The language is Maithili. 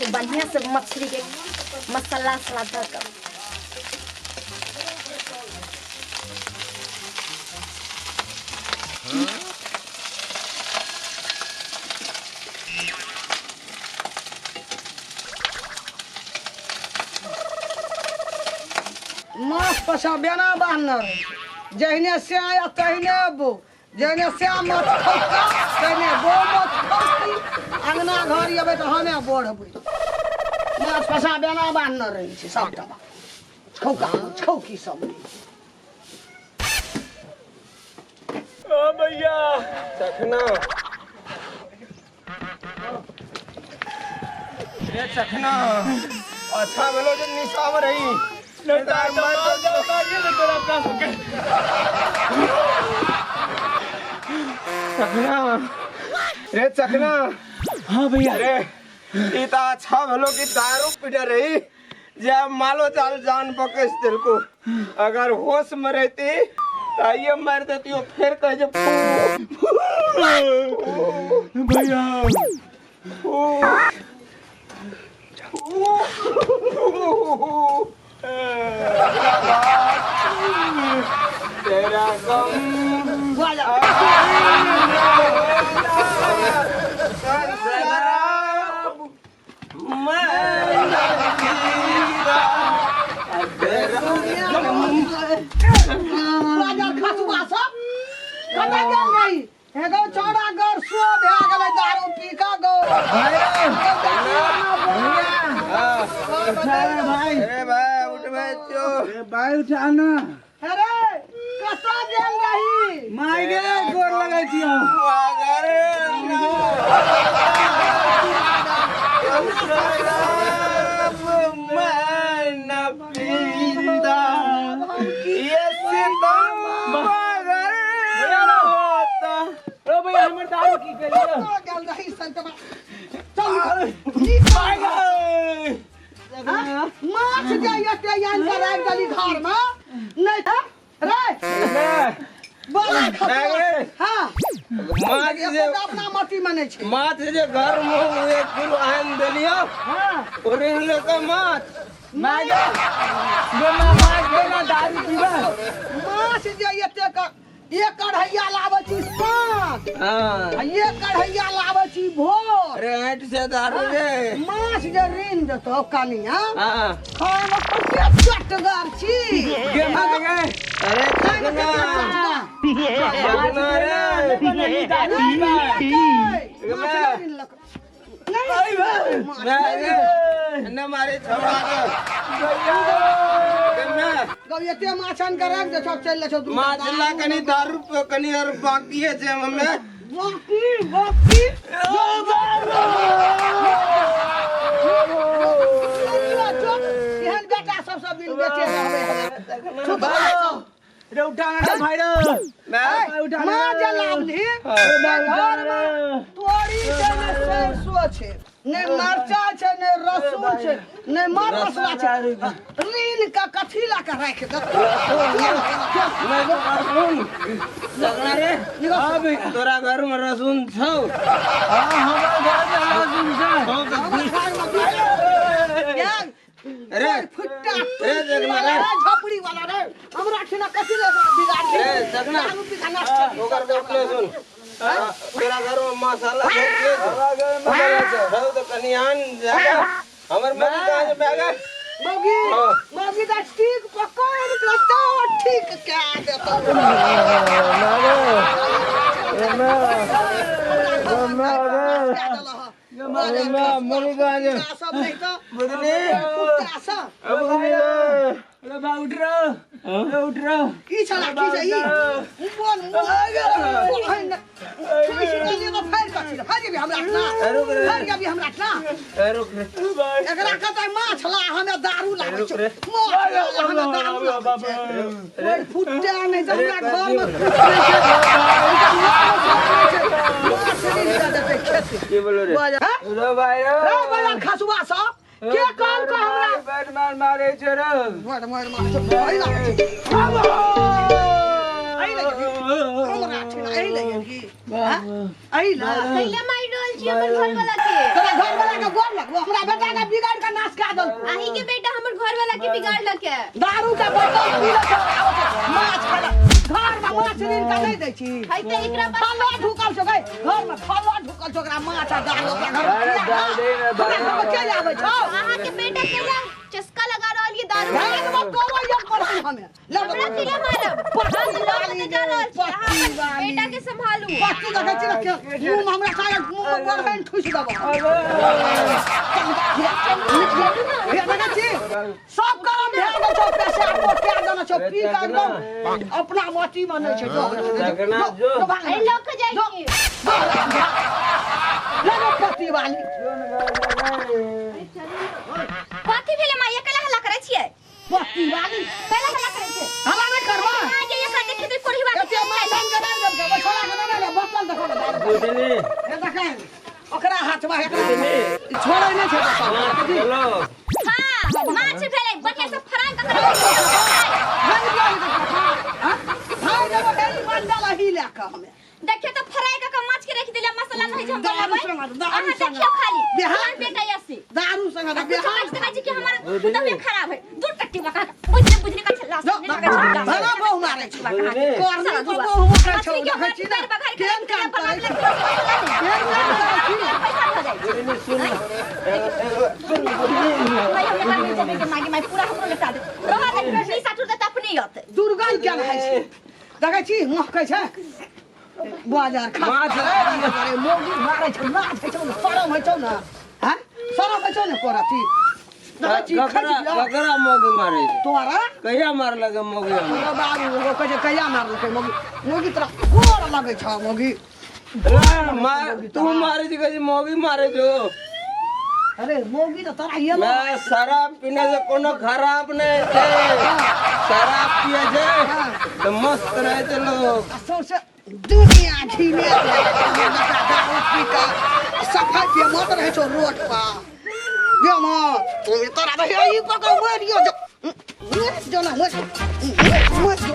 छी बढ़िया से मछली के मसाला सला धऽ कऽ। माछ पसा बेना बान्हने रहै छै, जहिने से आया तहिने अबो, जहिने से माछ खौका तहिने बो माछ खौकी। अंगना घर अबै तऽ हमे बढ़बै। माछ पसा बेना बान्हने रहै छै सबटा छौका छौकी सब। ओ भैया चखना रे चखना अच्छा भेलो जे निशाब रही नहीं तो मर तो जाओ ये तोरा अपना सबके। चखना रे चखना। हाँ भैया रे ई त अच्छा भेलो कि दारू पीटे रही जे मालो चाल जान बकस दिलको। अगर होश में रहती तो ये मार देती हो फिर कहे जे भैया तेरा गम शराब मैं बाजार खसुआ सब कतऽ गेल रही? एगो चौड़ा गर सो भए गेलै दारू पी कऽ गो। भाई अरे भाई उठ भाई चो भाई उठा ना। अरे कतऽ गेल रही? माय गे गोर लगै छी हम। मगर मैं न पीता ये सितम मगर होता। ओ भैया हमर दारू की करियो? कतऽ गेल रही संतमा? चल माय गे माछ जे एते आनि कऽ राखि देली घरमे नहि तऽ रे बोला खसुआ। हाँ माछ जे अपना मती में नहि छै। माछ जे घर में एक किलो आनि देलियो हाँ ओरे लेके माछ माय गे गोना माछ गोना दारू पीबा। माछ जे एते एक कढ़ैया लाबै छी साँझ हाँ आ एक कढ़ैया लाबै छी भोर। अरे ऐंठ से दारू रे माछ जे ऋण देतौ कनिया हाँ खाय में कते चटगर छी। गे माय गे अरे खाय में चखना कते चटगर। चखना रे नहीं दारू पीबा। माछ नहि ऋण लक। नहीं माछ मैं रे ने मारे छौड़ा के गौ एते माछ आनि कऽ राखि दे छौ चलि ले छौ दू माछ ला कनी दारू कनी और बाकी है जे हमें बाकी बाकी एहन बेटा सब सब दिन बेचे रहबै हमरा। रे उठा ना भाई रे। मैं उठा ना। माँ जे लाबली घर में तोरी छै ने सरसो छै ने मरचा छै ने रसून छै ने मर मसला छै। ऋण के कथी ला के राखि देतौ? मैं तो रसून चखना रे तोरा घर में रसून छौ? हां हमर घर में रसून छै। छौ तो अरे फुट्टा रे जगना रे। झोपड़ी वाला रे हमरा ठिना कथी ले बिगाड़ रे जगना। दारू पी के नष्ट ओकर गप ले सुन। तोरा घर में मसाला बहुत छौ तो कनी आन जागा हमर मम्मी कहाँ जे बैगा। मौगी हाँ। मौगी तऽ ठीक पकड़ के तो ठीक कए देतौ। सब नहीं तऽ बुझली कुत्ता सब बुझली रे बा उठ रे रे उठ रे। की छला की छै ई बोल बोल है न छी ने फाड़ कऽ छी फाड़ जेबी हमरा ना रुक रे। फाड़ जेबी हमरा ना रुक रे एकरा कहतै माछ ला हमे दारू लाबै रुक छौ। रे। माछ ला हमे दारू लाबै छै। ओइ फुट्टा नहि तऽ हमरा घरमे कुछ नहि छै। माछ नहि दऽ देतै खेतै। की बोलो रे हाँ? रे भाई रे। रे बड़ा खसुआ सब के कहलको हमरा बड मार मारे छै रे। बड़ मार मार छै एहि लागै छै। एहि लागै छै। हमरा ठिना एहि लागै की हाँ? एहि ला कैले मारि रहल छी अपन घर वाला के। तोरा घर वाला के गोर लगबो, हमरा बेटा के बिगाड़ के नाश कए देलको। अहीं के बेटा हमर घर वाला के बिगाड़लक है। दारू के बोतल पी ले छौ, आबै छै माछ खाय लए। घर में माछ ऋण के नहीं दै छी। है त एकरा पास फलो ढुकल छौ गै, घर में फलो ढुकल छौ, ओकरा माछ आ दारू ओकरा घर में अरे किया दाल दे ना, हमरा घर में के आबै छौ? अहाँ के बेटा केला चस्का लगा रहल ये दारू के। घर में तोरो ये पढ़ाई हमे ले। हमरा केला मारब? हम लऽ के जा रहल छी, अहाँ अपन बेटा के संभालू। पत्ती देखै छी ने के मुँह में हमरा सारा मुँह में गोरहैन ठुसि देबौ। हे देखै छी, सब करम भए गेल छौ, पैसा मोटा देने छौ, पी के एकदम अपना मती में नहि छै। जो जगना जो। जो भाग। अरे लऽ के जाइ छी। ले लो पत्ती वाली। कथी भेलै माँ? एकला हल्ला करै छियै? पत्ती वाली। कैला हल्ला करै छियै? हल्ला नहि करबा। अहाँ जे एकर देखियौ तऽ कोढ़िबा के। एते माछ आनि के नहि देलकै, ओहि छोड़ा के नहि ले, बोतल देखो ने दारू। बुझली? हे देखै, ओकरा हाथमे एकरा ई छोड़ै नहि छै बोतल। चलो। हाँ, माछ भेलै बढ़िया से फ्राई कऽ के। नहीं दिया देखो, हाँ? भाई देबो डेली बंडल अही लए कऽ हमे। देखियौ तऽ फ्राई कऽ के माछ के राखि देलियै, मसाला नहि छै हम दारू बनेबै। संग, दारू अहाँ संग। देखियौ खाली बिहार बिहार बेटा यसी दारू संग आ कुछ बिहार माछ देखै छी कि हमर तबियत खराब है। दूर टट्टी बका बुझने बुझने का छल्ला। जो, भला बहु मारै छै। करनी पर बहु मारै छौ, देखै छी ने, केहन काम करै छै, केहन काम करै छी। पैसा भऽ जाइ छै। बुझली, सुन सुन बुझली। भाई, हमरा मिल जेबै के मागे माय पूरा हमरो लटा दे रहा दे पैसा टूट तऽ अपने अतै। दुर्गंध केहन होइ छै देखै छी, महकै छै बाजार खा। माछ। अरे मौगी मारै छै, लाज होइ छौ ने, शरम होइ छौ ने, हैं? शरम होइ छौ ने तोरा? छी देखै छी ककरा खसि गेलौ। ककरा मौगी मारे छै? तोरा। कहिया मारलक मौगी हमरा? तोरा बाबू एगो कहै छै कहिया मारलकै मौगी। मौगी तोरा गोर लगै छौ मौगी। ला, तू मारे छी, कहै छी मौगी मारे छौ। अरे मौगी तऽ तोरा ये मैं शराब पीने से कोनो खराब नहीं छै। शराब पिए छै तऽ मस्त रहे छै लोग। आ सौंसे दुनिया घिने दारू पी कऽ सफाइ पे मत रहै छौ रोड पर बेमत। तोरा तऽ हे ई पकड़ मरियो जो, मरि जो ना, मरि मरि जो।